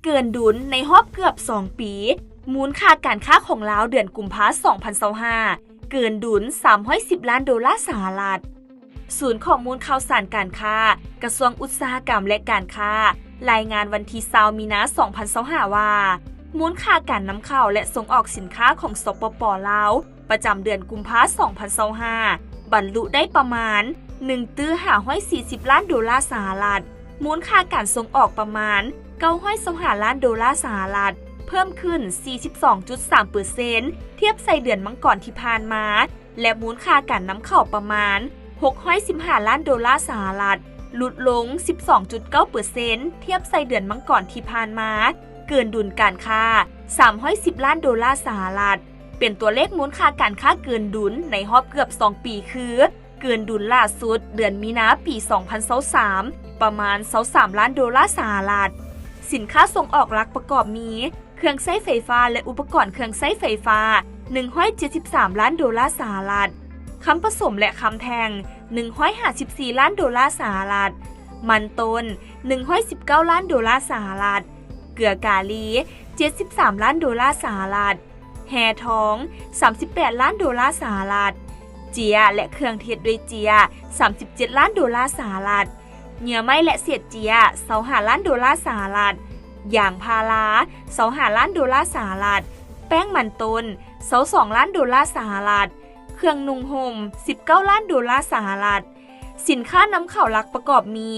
ເກີນດຸນໃນຮອບເກືອບສອງປີ, ມູນຄ່າການຄ້າຂອງລາວເດືອນກຸມພາ ສອງພັນຊາວຫ້າ ເກີນດຸນ ສາມຮ້ອຍສິບລ້ານໂດລາສະຫະລັດ. ສູນຂໍ້ມູນຂ່າວສານການຄ້າ, ກະຊວງອຸດສາຫະກຳ ແລະ ການຄ້າ ລາຍງານວັນທີຊາວ ມີນາ ສອງພັນຊາວຫ້າ ວ່າ ມູນຄ່າການນຳເຂົ້າ ແລະ ສົ່ງອອກສິນຄ້າຂອງ ສປປ ລາວ ປະຈຳເດືອນກຸມພາ ສອງພັນຊາວຫ້າ ບັນລຸໄດ້ປະມານ ໜຶ່ງຕື້ຫ້າຮ້ອຍສີ່ສິບລ້ານໂດລາສະຫະລັດ, ມູນຄ່າການສົ່ງອອກປະມານ ເກົ້າຮ້ອຍຊາວຫ້າລ້ານໂດລາສະຫະລັດ, ເພີ່ມຂຶ້ນ ສີ່ສິບສອງຈຸດສາມເປີເຊັນ ທຽບໃສ່ເດືອນມັງກອນທີ່ຜ່ານມາ ແລະ ມູນຄ່າການນຳເຂົ້າປະມານ ຫົກຮ້ອຍສິບຫ້າລ້ານໂດລາສະຫະລັດ, ຫຼຸດລົງ ສິບສອງຈຸດເກົ້າເປີເຊັນ ທຽບໃສ່ເດືອນມັງກອນທີ່ຜ່ານມາ, ເກີນດຸນການຄ້າ ສາມຮ້ອຍສິບລ້ານໂດລາສະຫະລັດ. ເປັນຕົວເລກມູນຄ່າການຄ້າເກີນດຸນໃນຮອບເກືອບສອງປີ ຄື ເກີນດຸນຫຼ້າສຸດເດືອນມີນາປີ ສອງພັນຊາວສາມ ປະມານ ຊາວສາມລ້ານໂດລາສະຫະລັດ. ສິນຄ້າສົ່ງອອກຫຼັກປະກອບມີ ເຄື່ອງໃຊ້ໄຟຟ້າ ແລະ ອຸປະກອນເຄື່ອງໃຊ້ໄຟຟ້າ ໜຶ່ງຮ້ອຍເຈັດສິບສາມລ້ານໂດລາສະຫະລັດ, ຄຳປະສົມ ແລະ ຄຳແທ່ງ ໜຶ່ງຮ້ອຍຫ້າສິບສີ່ລ້ານໂດລາສະຫະລັດ, ມັນຕົ້ນ ໜຶ່ງຮ້ອຍສິບເກົ້າລ້ານໂດລາສະຫະລັດ, ເກືອກາລີ ເຈັດສິບສາມລ້ານໂດລາສະຫະລັດ, ແຮ່ທອງ ສາມສິບແປດລ້ານໂດລາສະຫະລັດ, ເຈຍ ແລະ ເຄື່ອງທີ່ເຮັດດ້ວຍເຈຍ ສາມສິບເຈັດລ້ານໂດລາສະຫະລັດ, ເຫຍື່ອໄມ້ ແລະ ເສດເຈຍ ຊາວຫ້າລ້ານໂດລາສະຫະລັດ, ຢາງພາລາ ຊາວຫ້າລ້ານໂດລາສະຫະລັດ, ແປ້ງມັນຕົ້ນ ຊາວສອງລ້ານໂດລາສະຫະລັດ, ເຄື່ອງນຸ່ງຫົ່ມ ສິບເກົ້າລ້ານໂດລາສະຫະລັດ. ສິນຄ້ານຳເຂົ້າຫຼັກປະກອບມີ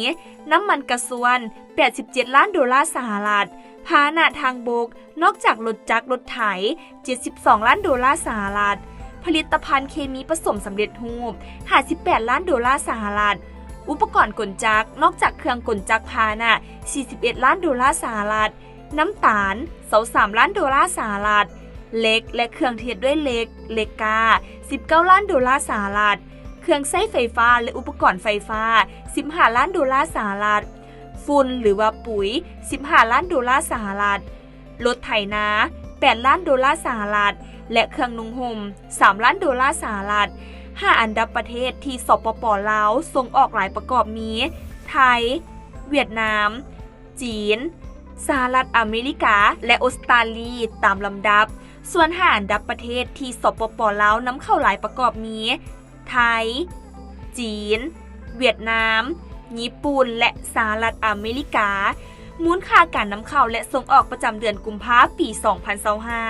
ນ້ຳມັນກະຊວນ ແປດສິບເຈັດລ້ານໂດລາສະຫະລັດ, ພາຫະນະທາງບົກ ນອກຈາກລົດຈັກລົດໄຖ ເຈັດສິບສອງລ້ານໂດລາສະຫະລັດ, ຜະລິດຕະພັນເຄມີປະສົມສຳເລັດຮູບ ຫ້າສິບແປດລ້ານໂດລາສະຫະລັດ, ອຸປະກອນກົນຈັກ ນອກຈາກເຄື່ອງກົນຈັກພາຫະນະ ສີ່ສິບເອັດລ້ານໂດລາສະຫະລັດ, ນ້ຳຕານ ຊາວສາມລ້ານໂດລາສະຫະລັດ, ເຫຼັກ ແລະ ເຄື່ອງທີ່ເຮັດດ້ວຍເຫຼັກ, ເຫຼັກກ້າ ສິບເກົ້າລ້ານໂດລາສະຫະລັດ, ເຄື່ອງໃຊ້ໄຟຟ້າ ແລະ ອຸປະກອນໄຟຟ້າ ສິບຫ້າລ້ານໂດລາສະຫະລັດ, ຝຸ່ນ ຫຼືວ່າປຸຍ ສິບຫ້າລ້ານໂດລາສະຫະລັດ, ລົດໄຖນາ ແປດລ້ານໂດລາສະຫະລັດ ແລະ ເຄື່ອງນຸ່ງຫົ່ມ ສາມລ້ານໂດລາສະຫະລັດ. ຫ້າອັນດັບປະເທດທີ່ ສປປ ລາວ ສົ່ງອອກຫຼາຍປະກອບມີ ໄທ, ຫວຽດນາມ, ຈີນ, ສະຫະລັດອາເມລິກາ ແລະ ອົດສະຕາລີ ຕາມລຳດັບ. ສ່ວນຫ້າອັນດັບປະເທດທີ່ ສປປ ລາວ ນຳເຂົ້າຫຼາຍປະກອບມີ ໄທ, ຈີນ, ຫວຽດນາມ, ຍີ່ປຸ່ນ ແລະ ສະຫະລັດອາເມລິກາ. ມູນຄ່າການນຳເຂົ້າ ແລະ ສົ່ງອອກປະຈຳເດືອນກຸມພາ ປີ ສອງພັນຊາວຫ້າ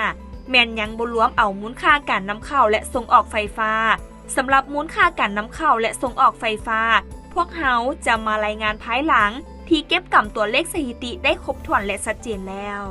ແມ່ນຍັງບໍ່ລວມເອົາມູນຄ່າການນຳເຂົ້າ ແລະ ສົ່ງອອກໄຟຟ້າ. ສຳລັບມູນຄ່າການນຳເຂົ້າ ແລະ ສົ່ງອອກໄຟຟ້າ, ພວກເຮົາຈະມາລາຍງານພາຍຫຼັງທີ່ເກັບກຳຕົວເລກສະຖິຕິໄດ້ຄົບຖ້ວນ ແລະ ຊັດເຈນແລ້ວ.